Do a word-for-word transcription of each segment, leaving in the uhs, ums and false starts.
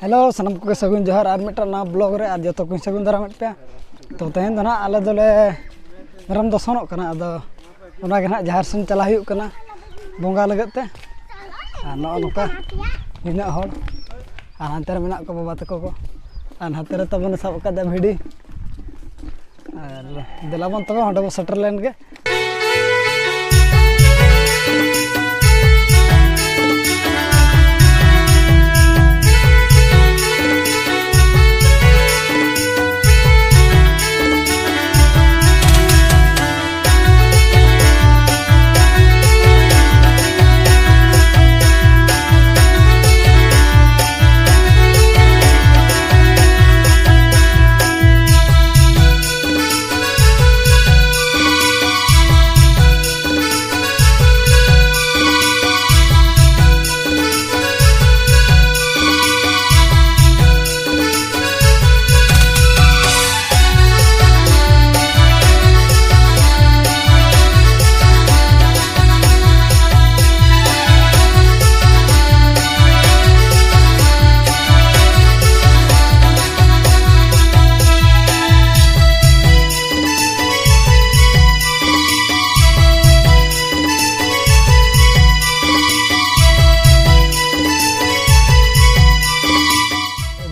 Hello, ᱥᱟᱱᱟᱢ ᱠᱚᱜᱮ ᱥᱟᱹᱜᱩᱱ ᱡᱚᱦᱟᱨ ᱟᱨ ᱢᱤᱫᱴᱟᱝ ᱱᱟᱣᱟ ᱵᱞᱚᱜ ᱨᱮ, ᱟᱨ ᱡᱚᱛᱚ ᱠᱚᱧ ᱥᱟᱹᱜᱩᱱ ᱫᱟᱨᱟᱢᱮᱫ ᱯᱮᱭᱟ᱾ ᱛᱚ, ᱛᱮᱦᱮᱧ ᱫᱚ ᱱᱟᱦᱟᱜ ᱟᱞᱮ ᱫᱚᱞᱮ ᱢᱮᱨᱚᱢ ᱫᱚᱥᱚᱱᱚᱜ ᱠᱟᱱᱟ, ᱟᱫᱚ ᱚᱱᱟ ᱜᱮ ᱱᱟᱦᱟᱜ ᱡᱟᱦᱮᱨ ᱥᱮᱱ ᱪᱟᱞᱟᱜ ᱦᱩᱭᱩᱜ ᱠᱟᱱᱟ ᱵᱚᱸᱜᱟ ᱞᱟᱹᱜᱤᱫ ᱛᱮ᱾ ᱟᱨ ᱱᱚᱜᱼᱚ ᱱᱚᱝᱠᱟ ᱱᱤᱱᱟᱹᱜ ᱦᱚᱲ, ᱟᱨ ᱦᱟᱱᱛᱮ ᱨᱮ ᱢᱮᱱᱟᱜ ᱠᱚᱣᱟ ᱵᱟᱵᱟ ᱛᱟᱠᱚ ᱠᱚ, ᱟᱨ ᱦᱟᱱᱛᱮ ᱨᱮ ᱛᱟᱵᱚᱱ ᱥᱟᱵ ᱟᱠᱟᱫᱟ ᱵᱷᱤᱰᱤ, ᱟᱨ ᱫᱮᱞᱟ ᱵᱚᱱ ᱛᱚᱵᱮ ᱚᱸᱰᱮ ᱵᱚᱱ ᱥᱮᱴᱮᱨ ᱞᱮᱱ ᱜᱮ᱾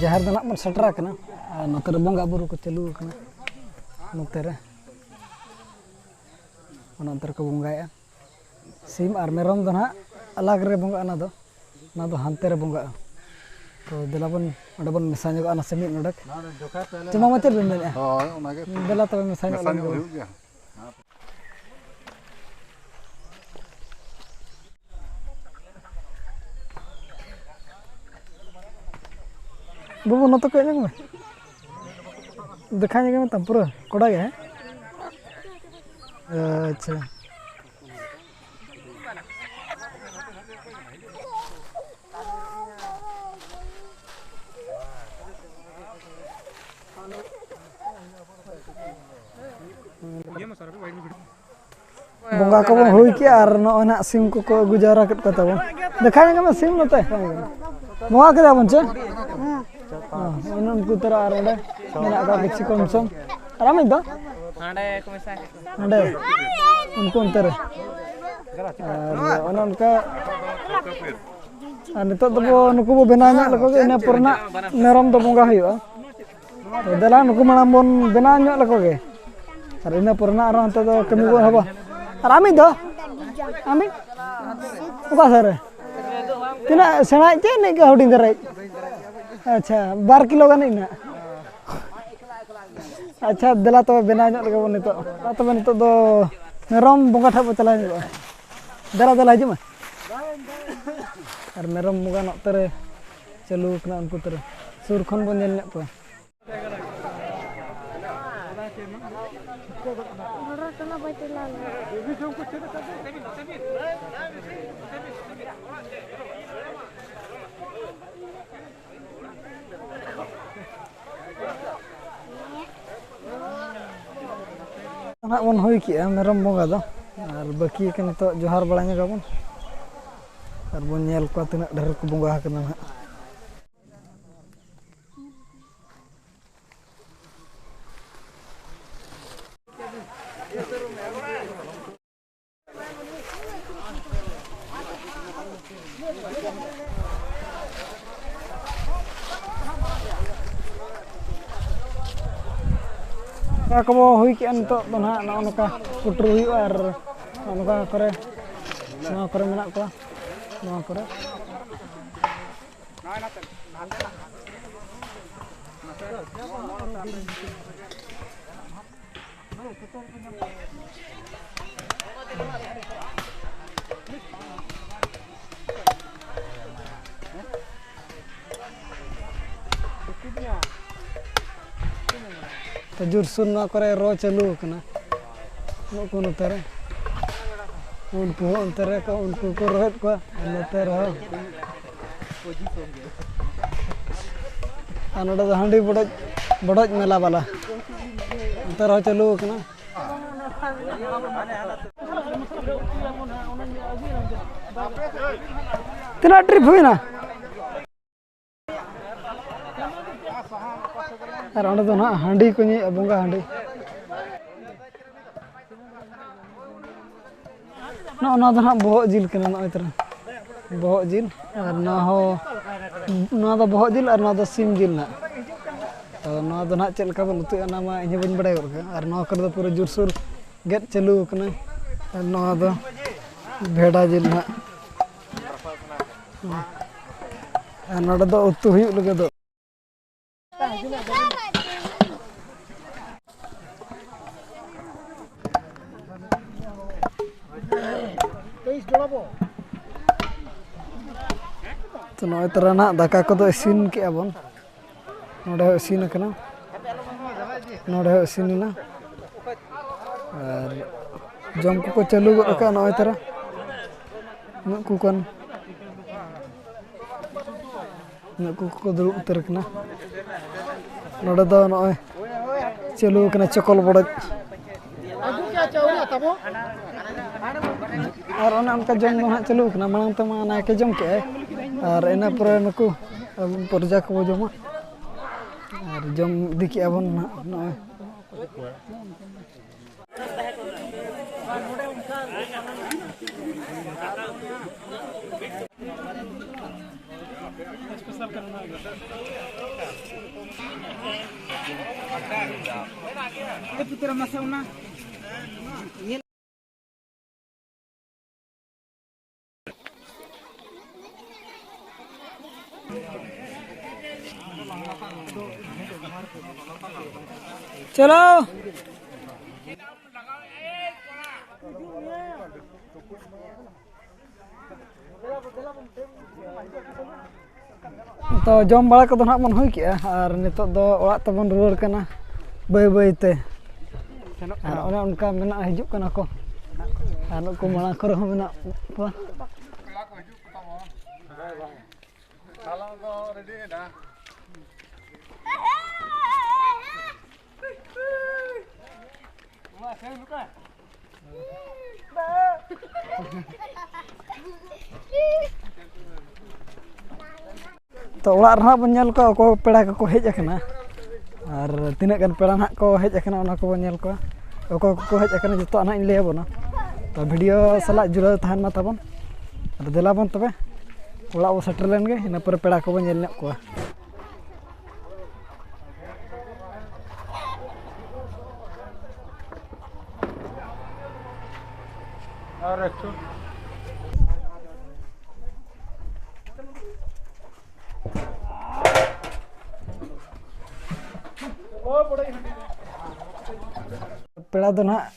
ᱡᱟᱦᱮᱨ ᱫᱚ ᱱᱟᱜ ᱵᱚᱱ ᱥᱮᱴᱮᱨ ᱟᱠᱟᱱᱟ, ᱟᱨ ᱱᱚᱛᱮ ᱨᱮ ᱵᱚᱸᱜᱟ ᱵᱩᱨᱩ ᱠᱚ ᱪᱟᱹᱞᱩ ᱟᱠᱟᱱᱟ᱾ ᱱᱚᱛᱮ ᱨᱮ, ᱚᱱᱟ ᱚᱱᱛᱮ ᱨᱮᱠᱚ ᱵᱚᱸᱜᱟᱭᱮᱫᱼᱟ᱾ ᱥᱤᱢ ᱟᱨ ᱢᱮᱨᱚᱢ ᱫᱚ ᱱᱟᱦᱟᱜ ᱟᱞᱟᱜᱽ ᱨᱮ ᱵᱚᱸᱜᱟᱜᱼᱟ, ᱚᱱᱟ ᱫᱚ, ᱚᱱᱟ ᱫᱚ ᱦᱟᱱᱛᱮ ᱨᱮ ᱵᱚᱸᱜᱟᱜᱼᱟ᱾ ᱛᱚ, ᱫᱮᱞᱟ ᱵᱚᱱ ᱚᱸᱰᱮ ᱵᱚᱱ ᱢᱮᱥᱟ ᱧᱚᱜᱚᱜᱼᱟ, ᱱᱟᱥᱮ ᱢᱤᱫ ᱱᱚᱰᱮᱠ᱾ ᱪᱮ ᱢᱟᱢᱟ, ᱪᱮᱫ ᱵᱮᱱ ᱢᱮᱱᱮᱫᱼᱟ? ᱦᱳᱭ, ᱚᱱᱟᱜᱮ᱾ ᱫᱮᱞᱟ ᱛᱚᱵᱮ ᱢᱮᱥᱟ ᱧᱚᱜ ᱢᱮᱥᱟ ᱞᱮᱱ ᱧᱚᱜ ᱜᱮᱵᱚᱱ᱾ ᱦᱩᱭᱩᱜ ᱜᱮᱭᱟ᱾ ᱵᱟᱹᱵᱩ, ᱱᱚᱛᱮ ᱠᱚᱭᱚᱜ ᱧᱚᱜ ᱢᱮ᱾ ᱫᱮᱠᱷᱟ ᱧᱚᱜ ᱢᱮ ᱛᱟᱢ, ᱯᱩᱨᱟᱹ ᱠᱚᱲᱟ ᱜᱮ, ᱦᱮᱸ? ᱟᱪᱪᱷᱟ᱾ ᱵᱚᱸᱜᱟ ᱠᱚᱵᱚᱱ ᱦᱩᱭ ᱠᱮᱜᱼᱟ ᱟᱨ ᱱᱚᱜᱼᱚᱭ ᱱᱟᱜ ᱥᱤᱢ ᱠᱚᱠᱚ ᱟᱹᱜᱩ ᱡᱟᱣᱨᱟ ᱠᱮᱫ ᱠᱚᱣᱟ ᱛᱟᱵᱚᱱ᱾ ᱫᱮᱠᱷᱟᱣ ᱧᱚᱜ ᱢᱮ ᱥᱤᱢ ᱱᱚᱛᱮ᱾ ᱵᱚᱸᱜᱟ ᱠᱮᱫᱟ ᱵᱚᱱ ᱪᱮ? ᱦᱮᱸ, ᱚᱱᱮ ᱩᱱᱠᱩ ᱛᱚᱨᱟ ᱟᱨ ᱚᱸᱰᱮ ᱢᱮᱱᱟᱜ ᱠᱚᱣᱟ ᱠᱤᱪᱷᱩ ᱠᱚᱢ ᱥᱚᱢ᱾ ᱟᱨ ᱟᱢᱤᱡ ᱫᱚ? ᱦᱟᱸᱰᱮ ᱠᱚ ᱢᱮᱥᱟ ᱠᱮᱫ ᱠᱚᱣᱟ᱾ ᱦᱟᱸᱰᱮ ᱩᱱᱠᱩ ᱚᱱᱛᱮ ᱨᱮ᱾ ᱟᱨ ᱚᱱᱮ ᱚᱱᱠᱟ, ᱟᱨ ᱱᱤᱛᱚᱜ ᱫᱚᱵᱚ ᱱᱩᱠᱩ ᱵᱚ ᱵᱮᱱᱟᱣ ᱧᱚᱜ ᱞᱮᱠᱚ ᱜᱮ, ᱤᱱᱟᱹ ᱯᱚᱨᱮ ᱱᱟᱜ ᱢᱮᱨᱚᱢ ᱫᱚ ᱵᱚᱸᱜᱟ ᱦᱩᱭᱩᱜᱼᱟ᱾ ᱛᱚ ᱫᱮᱞᱟ, ᱱᱩᱠᱩ ᱢᱟᱲᱟᱝ ᱵᱚᱱ ᱵᱮᱱᱟᱣ ᱧᱚᱜ ᱞᱮᱠᱚ ᱜᱮ, ᱟᱨ ᱤᱱᱟᱹ ᱯᱚᱨᱮ ᱱᱟᱜ ᱟᱨᱦᱚᱸ ᱦᱟᱱᱛᱮ ᱫᱚ ᱠᱟᱹᱢᱤ ᱵᱚᱱ ᱮᱦᱚᱵᱟ᱾ ᱟᱨ ᱟᱢᱤᱡ ᱫᱚ? ᱟᱢᱤᱡ ᱚᱠᱟ ᱥᱮᱫ ᱨᱮ? ᱛᱤᱱᱟᱹᱜ ᱥᱮᱬᱟᱭᱤᱡ ᱪᱮ ᱤᱱᱟᱹᱜ ᱜᱮ ᱦᱩᱰᱤᱧ ᱫᱷᱟᱨᱟᱭᱤᱡ? ᱟᱪᱪᱷᱟ, ᱵᱟᱨ ᱠᱤᱞᱳ ᱜᱟᱱ ᱤᱧ ᱱᱟᱜ᱾ ᱟᱪᱪᱷᱟ, ᱫᱮᱞᱟ ᱛᱚᱵᱮ ᱵᱮᱱᱟᱣ ᱧᱚᱜ ᱞᱮᱜᱮ ᱵᱚᱱ ᱱᱤᱛᱚᱜ᱾ ᱢᱟ ᱛᱚᱵᱮ ᱱᱤᱛᱚᱜ ᱫᱚ ᱢᱮᱨᱚᱢ ᱵᱚᱸᱜᱟ ᱴᱷᱮᱱ ᱵᱚ ᱪᱟᱞᱟᱣ ᱧᱚᱜᱚᱜᱼᱟ᱾ ᱫᱮᱞᱟ, ᱫᱮᱞᱟ, ᱦᱤᱡᱩᱜ ᱢᱮ᱾ ᱟᱨ ᱢᱮᱨᱚᱢ ᱵᱚᱸᱜᱟ ᱱᱚᱛᱮ ᱨᱮ ᱪᱟᱹᱞᱩ ᱟᱠᱟᱱᱟ, ᱩᱱᱠᱩ ᱛᱚᱨᱮ ᱥᱩᱨ ᱠᱷᱚᱱ ᱵᱚᱱ ᱧᱮᱞ ᱧᱚᱜ ᱠᱚᱣᱟ᱾ ᱱᱟᱦᱟᱜ ᱵᱚᱱ ᱦᱩᱭ ᱠᱮᱜᱼᱟ ᱢᱮᱨᱚᱢ ᱵᱚᱸᱜᱟ ᱫᱚ, ᱟᱨ ᱵᱟᱹᱠᱤ ᱟᱠᱟᱱ ᱱᱤᱛᱚᱜ ᱡᱚᱦᱟᱨ ᱵᱟᱲᱟ ᱧᱚᱜ ᱟᱵᱚᱱ, ᱟᱨ ᱵᱚᱱ ᱧᱮᱞ ᱠᱚᱣᱟ ᱛᱤᱱᱟᱹᱜ ᱰᱷᱮᱨ ᱠᱚ ᱵᱚᱸᱜᱟ ᱟᱠᱟᱱᱟ ᱱᱟᱦᱟᱜ᱾ ᱚᱱᱟ ᱠᱚᱵᱚ ᱦᱩᱭ ᱠᱮᱜᱼᱟ, ᱱᱤᱛᱚᱜ ᱫᱚ ᱱᱟᱦᱟᱜ ᱱᱚᱜᱼᱚ ᱱᱚᱝᱠᱟ ᱯᱩᱴᱩᱨ ᱦᱩᱭᱩᱜᱼᱟ᱾ ᱟᱨ ᱱᱚᱜᱼᱚ ᱱᱚᱝᱠᱟ ᱠᱚᱨᱮ, ᱱᱚᱣᱟ ᱠᱚᱨᱮ ᱢᱮᱱᱟᱜ ᱠᱚᱣᱟ, ᱱᱚᱣᱟ ᱠᱚᱨᱮ᱾ ᱛᱚ ᱡᱳᱨᱥᱳᱨ ᱱᱚᱣᱟ ᱠᱚᱨᱮ ᱨᱚ ᱪᱟᱹᱞᱩ ᱟᱠᱟᱱᱟ᱾ ᱱᱩᱠᱩ ᱱᱚᱛᱮ ᱨᱮ, ᱩᱱᱠᱩ ᱦᱚᱸ ᱚᱱᱛᱮ ᱨᱮ ᱠᱚ, ᱩᱱᱠᱩ ᱠᱚ ᱨᱚᱦᱮᱫ ᱠᱚᱣᱟ, ᱟᱨ ᱱᱚᱛᱮ ᱨᱮᱦᱚᱸ᱾ ᱟᱨ ᱱᱚᱰᱮ ᱫᱚ ᱦᱟᱺᱰᱤ ᱵᱚᱰᱚᱡ, ᱵᱚᱰᱚᱡ ᱢᱮᱞᱟ ᱵᱟᱞᱟ᱾ ᱚᱱᱛᱮ ᱨᱮᱦᱚᱸ ᱪᱟᱹᱞᱩ ᱟᱠᱟᱱᱟ᱾ ᱛᱤᱱᱟᱹᱜ ᱴᱨᱤᱯ ᱦᱩᱭᱱᱟ? ᱟᱨ ᱚᱸᱰᱮ ᱫᱚ ᱱᱟᱦᱟᱜ ᱦᱟᱺᱰᱤ ᱠᱚ ᱧᱩᱭᱮᱫᱼᱟ, ᱵᱚᱸᱜᱟ ᱦᱟᱺᱰᱤ᱾ ᱱᱚᱜᱼᱚ ᱱᱚᱣᱟ ᱫᱚ ᱱᱟᱦᱟᱜ ᱵᱚᱦᱚᱜ ᱡᱤᱞ ᱠᱟᱱᱟ, ᱱᱚᱜᱼᱚᱭ ᱛᱚᱨᱟ ᱵᱚᱦᱚᱜ ᱡᱤᱞ᱾ ᱟᱨ ᱱᱚᱣᱟ ᱦᱚᱸ, ᱱᱚᱣᱟ ᱫᱚ ᱵᱚᱦᱚᱜ ᱡᱤᱞ ᱟᱨ ᱱᱚᱣᱟ ᱫᱚ ᱥᱤᱢ ᱡᱤᱞ ᱱᱟᱦᱟᱜ᱾ ᱛᱚ ᱱᱚᱣᱟ ᱫᱚ ᱱᱟᱦᱟᱜ ᱪᱮᱫ ᱞᱮᱠᱟ ᱵᱚᱱ ᱩᱛᱩᱭᱟ, ᱚᱱᱟ ᱢᱟ ᱤᱧ ᱦᱚᱸ ᱵᱟᱹᱧ ᱵᱟᱲᱟᱭ ᱜᱚᱫ ᱠᱟᱜᱼᱟ᱾ ᱟᱨ ᱱᱚᱣᱟ ᱠᱚᱨᱮ ᱫᱚ ᱯᱩᱨᱟᱹ ᱡᱳᱨᱥᱳᱨ ᱜᱮᱫ ᱪᱟᱹᱞᱩ ᱟᱠᱟᱱᱟ᱾ ᱟᱨ ᱱᱚᱣᱟ ᱫᱚ ᱵᱷᱮᱰᱟ ᱡᱤᱞ ᱱᱟᱦᱟᱜ᱾ ᱟᱨ ᱱᱚᱰᱮ ᱫᱚ ᱩᱛᱩ ᱦᱩᱭᱩᱜ ᱞᱟᱹᱜᱤᱫ ᱫᱚ᱾ ᱛᱚ ᱱᱚᱜᱼᱚᱭ ᱛᱚᱨᱟ ᱱᱟᱦᱟᱜ ᱫᱟᱠᱟ ᱠᱚᱫᱚ ᱤᱥᱤᱱ ᱠᱮᱜᱼᱟ ᱵᱚᱱ᱾ ᱱᱚᱰᱮ ᱦᱚᱸ ᱤᱥᱤᱱ ᱟᱠᱟᱱᱟ, ᱱᱚᱰᱮ ᱦᱚᱸ ᱤᱥᱤᱱ ᱮᱱᱟ᱾ ᱟᱨ ᱡᱚᱢ ᱠᱚᱠᱚ ᱪᱟᱹᱞᱩ ᱜᱚᱫ ᱟᱠᱟᱫᱼᱟ ᱱᱚᱜᱼᱚᱭ ᱛᱚᱨᱟ᱾ ᱩᱱᱟᱹᱜ ᱠᱚ ᱠᱟᱱ, ᱩᱱᱟᱹᱜ ᱠᱚᱠᱚ ᱫᱩᱲᱩᱵ ᱩᱛᱟᱹᱨ ᱟᱠᱟᱱᱟ᱾ ᱱᱚᱰᱮ ᱫᱚ ᱱᱚᱜᱼᱚᱭ ᱪᱟᱹᱞᱩ ᱟᱠᱟᱱᱟ ᱪᱚᱠᱚᱞ ᱵᱚᱰᱚᱡ᱾ ᱟᱨ ᱚᱱᱮ ᱚᱱᱠᱟ ᱡᱚᱢ ᱫᱚ ᱦᱟᱸᱜ ᱪᱟᱹᱞᱩ ᱟᱠᱟᱱᱟ᱾ ᱢᱟᱲᱟᱝ ᱛᱮᱢᱟ ᱱᱟᱭᱠᱮ ᱡᱚᱢ ᱠᱮᱜᱼᱟᱭ, ᱟᱨ ᱤᱱᱟᱹ ᱯᱚᱨᱮ ᱱᱩᱠᱩ ᱟᱵᱚ ᱯᱨᱚᱡᱟ ᱠᱚᱵᱚ ᱡᱚᱢᱟ᱾ ᱟᱨ ᱡᱚᱢ ᱤᱫᱤ ᱠᱮᱜᱼᱟ ᱵᱚᱱ ᱱᱟᱦᱟᱜ ᱱᱚᱜᱼᱚᱭ᱾ ᱪᱚᱞᱚ᱾ ᱛᱚ ᱡᱚᱢ ᱵᱟᱲᱟ ᱠᱚᱫᱚ ᱱᱟᱦᱟᱜ ᱵᱚᱱ ᱦᱩᱭ ᱠᱮᱜᱼᱟ, ᱟᱨ ᱱᱤᱛᱚᱜ ᱫᱚ ᱚᱲᱟᱜ ᱛᱮᱵᱚᱱ ᱨᱩᱣᱟᱹᱲ ᱠᱟᱱᱟ ᱵᱟᱹᱭ ᱵᱟᱹᱭ ᱛᱮ᱾ ᱟᱨ ᱚᱱᱮ ᱚᱱᱠᱟ ᱢᱮᱱᱟᱜᱼᱟ, ᱦᱤᱡᱩᱜ ᱠᱟᱱᱟ ᱠᱚ, ᱟᱨ ᱱᱩᱠᱩ ᱢᱟᱲᱟᱝ ᱠᱚᱨᱮ ᱦᱚᱸ ᱢᱮᱱᱟᱜ ᱠᱚᱣᱟ᱾ ᱚᱲᱟᱜ ᱨᱮ ᱱᱟᱦᱟᱜ ᱵᱚᱱ ᱧᱮᱞ ᱠᱚᱣᱟ ᱚᱠᱚᱭ ᱯᱮᱲᱟ ᱠᱚᱠᱚ ᱦᱮᱡ ᱟᱠᱟᱱᱟ ᱟᱨ ᱛᱤᱱᱟᱹᱜ ᱜᱟᱱ ᱯᱮᱲᱟ ᱱᱟᱦᱟᱜ ᱠᱚ ᱦᱮᱡ ᱟᱠᱟᱱᱟ, ᱚᱱᱟ ᱠᱚᱵᱚᱱ ᱧᱮᱞ ᱠᱚᱣᱟ᱾ ᱚᱠᱚᱭ ᱠᱚᱠᱚ ᱦᱮᱡ ᱟᱠᱟᱱᱟ, ᱡᱚᱛᱚᱣᱟᱜ ᱱᱟᱦᱟᱜ ᱤᱧ ᱞᱟᱹᱭ ᱟᱵᱚᱱᱟ᱾ ᱛᱚ, ᱵᱷᱤᱰᱤᱭᱳ ᱥᱟᱞᱟᱜ ᱡᱩᱲᱟᱹᱣ ᱛᱟᱦᱮᱱ ᱢᱟ ᱛᱟᱵᱚᱱ᱾ ᱟᱫᱚ ᱫᱮᱞᱟ ᱵᱚᱱ ᱛᱚᱵᱮ, ᱚᱲᱟᱜ ᱵᱚ ᱥᱮᱴᱮᱨ ᱞᱮᱱ ᱜᱮ, ᱤᱱᱟᱹ ᱯᱚᱨᱮ ᱯᱮᱲᱟ ᱠᱚᱵᱚᱱ ᱧᱮᱞ ᱧᱚᱜ ᱠᱚᱣᱟ᱾ ᱯᱮᱲᱟ ᱫᱚ ᱱᱟᱦᱟᱜ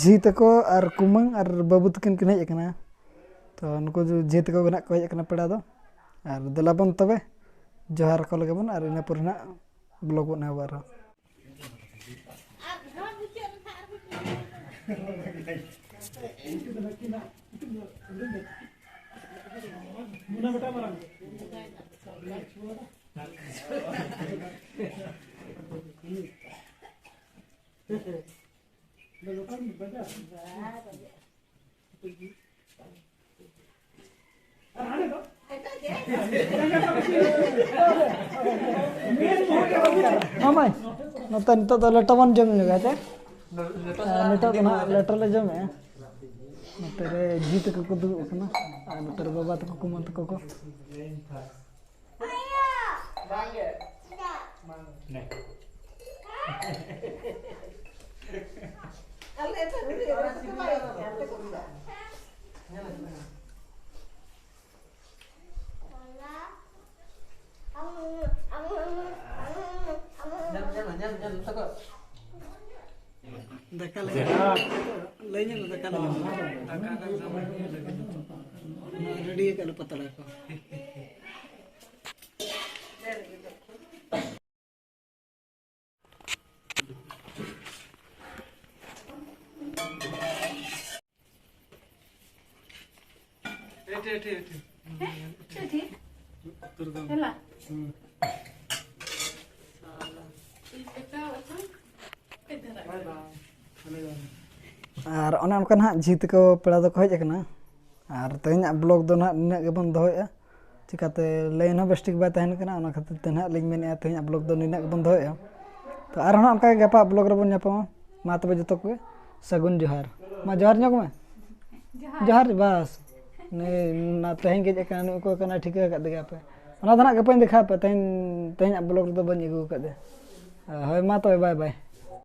ᱡᱷᱤ ᱛᱟᱠᱚ ᱟᱨ ᱠᱩᱢᱟᱹᱝ ᱟᱨ ᱵᱟᱹᱵᱩ ᱛᱟᱹᱠᱤᱱ ᱠᱤᱱ ᱦᱮᱡ ᱟᱠᱟᱱᱟ᱾ ᱛᱚ, ᱱᱩᱠᱩ ᱫᱚ ᱡᱷᱤ ᱛᱟᱠᱚ ᱜᱮ ᱱᱟᱦᱟᱜ ᱠᱚ ᱦᱮᱡ ᱟᱠᱟᱱᱟ ᱯᱮᱲᱟ ᱫᱚ᱾ ᱟᱨ ᱫᱮᱞᱟ ᱵᱚᱱ ᱛᱚᱵᱮ, ᱡᱚᱦᱟᱨ ᱟᱠᱚ ᱞᱮᱜᱮ ᱵᱚᱱ ᱟᱨ ᱤᱱᱟᱹ ᱯᱚᱨᱮ ᱱᱟᱦᱟᱜ ᱵᱞᱚᱜ ᱵᱚᱱ ᱮᱦᱚᱵᱟ ᱟᱨᱦᱚᱸ᱾ ᱢᱟᱢᱟᱭ, ᱱᱚᱛᱮ ᱱᱤᱛᱚᱜ ᱫᱚ ᱞᱮᱴᱚ ᱵᱚᱱ ᱡᱚᱢ ᱧᱚᱜᱟ, ᱦᱮᱸ ᱪᱮ? ᱟᱨ ᱱᱤᱛᱚᱜ ᱫᱚ ᱱᱟᱦᱟᱜ ᱞᱮᱴᱚ ᱞᱮ ᱡᱚᱢᱮᱜᱼᱟ᱾ ᱱᱚᱛᱮ ᱨᱮ ᱡᱷᱤ ᱛᱟᱠᱚ ᱠᱚ ᱫᱩᱲᱩᱵ ᱟᱠᱟᱱᱟ ᱟᱨ ᱱᱚᱛᱮ ᱨᱮ ᱵᱟᱵᱟ ᱛᱟᱠᱚ, ᱠᱩᱢᱟᱹᱝ ᱛᱟᱠᱚ ᱠᱚ᱾ ᱫᱟᱠᱟ ᱞᱮ, ᱞᱟᱹᱭ ᱧᱚᱜ ᱢᱮ, ᱫᱟᱠᱟ ᱞᱮ ᱡᱚᱢᱟ᱾ ᱫᱟᱠᱟ ᱞᱮ ᱡᱚᱢᱟ᱾ ᱨᱮᱰᱤ ᱟᱠᱟᱫ ᱞᱮ ᱯᱟᱛᱲᱟ ᱠᱚ᱾ ᱟᱨ ᱚᱱᱮ ᱚᱱᱠᱟ ᱱᱟᱦᱟᱜ ᱡᱷᱤ ᱛᱟᱠᱚ ᱯᱮᱲᱟ ᱫᱚᱠᱚ ᱦᱮᱡ ᱟᱠᱟᱱᱟ᱾ ᱟᱨ ᱛᱮᱦᱮᱧᱟᱜ ᱵᱞᱚᱜ ᱫᱚ ᱱᱟᱦᱟᱜ ᱱᱤᱱᱟᱹᱜ ᱜᱮᱵᱚᱱ ᱫᱚᱦᱚᱭᱮᱫᱼᱟ᱾ ᱪᱤᱠᱟᱹᱛᱮ line ᱦᱚᱸ ᱵᱮᱥ ᱴᱷᱤᱠ ᱵᱟᱭ ᱛᱟᱦᱮᱱ ᱠᱟᱱᱟ, ᱚᱱᱟ ᱠᱷᱟᱹᱛᱤᱨ ᱛᱮ ᱱᱟᱦᱟᱜ ᱞᱤᱧ ᱢᱮᱱᱮᱫᱼᱟ ᱛᱮᱦᱮᱧᱟᱜ vlog ᱫᱚ ᱱᱤᱱᱟᱹᱜ ᱜᱮᱵᱚᱱ ᱫᱚᱦᱚᱭᱮᱫᱼᱟ᱾ ᱛᱚ ᱟᱨᱦᱚᱸ ᱱᱟᱦᱟᱜ ᱚᱱᱠᱟ ᱜᱮ ᱜᱟᱯᱟ vlog ᱨᱮᱵᱚᱱ ᱧᱟᱯᱟᱢᱟ᱾ ᱢᱟ ᱛᱚᱵᱮ ᱡᱚᱛᱚ ᱠᱚᱜᱮ ᱥᱟᱹᱜᱩᱱ ᱡᱚᱦᱟᱨ᱾ ᱢᱟ ᱡᱚᱦᱟᱨ ᱧᱚᱜ ᱢᱮ᱾ ᱡᱚᱦᱟᱨ, ᱵᱟᱥ᱾ ᱱᱩᱭ ᱱᱟ ᱛᱮᱦᱮᱧ ᱜᱮ ᱦᱮᱡ ᱟᱠᱟᱱᱟ, ᱱᱩᱭ ᱚᱠᱚᱭ ᱠᱟᱱᱟᱭ ᱴᱷᱤᱠᱟᱹ ᱟᱠᱟᱫ ᱜᱮᱭᱟ ᱯᱮ᱾ ᱚᱱᱟ ᱫᱚ ᱱᱟᱦᱟᱜ ᱜᱟᱯᱟᱧ ᱫᱮᱠᱷᱟᱣ ᱟᱯᱮ, ᱛᱮᱦᱮᱧ, ᱛᱮᱦᱮᱧᱟᱜ vlog ᱨᱮᱫᱚ ᱵᱟᱹᱧ ᱟᱹᱜᱩ ᱟᱠᱟᱫᱮᱭᱟ᱾ ᱦᱳᱭ, ᱢᱟ ᱛᱚᱵᱮ, bye bye᱾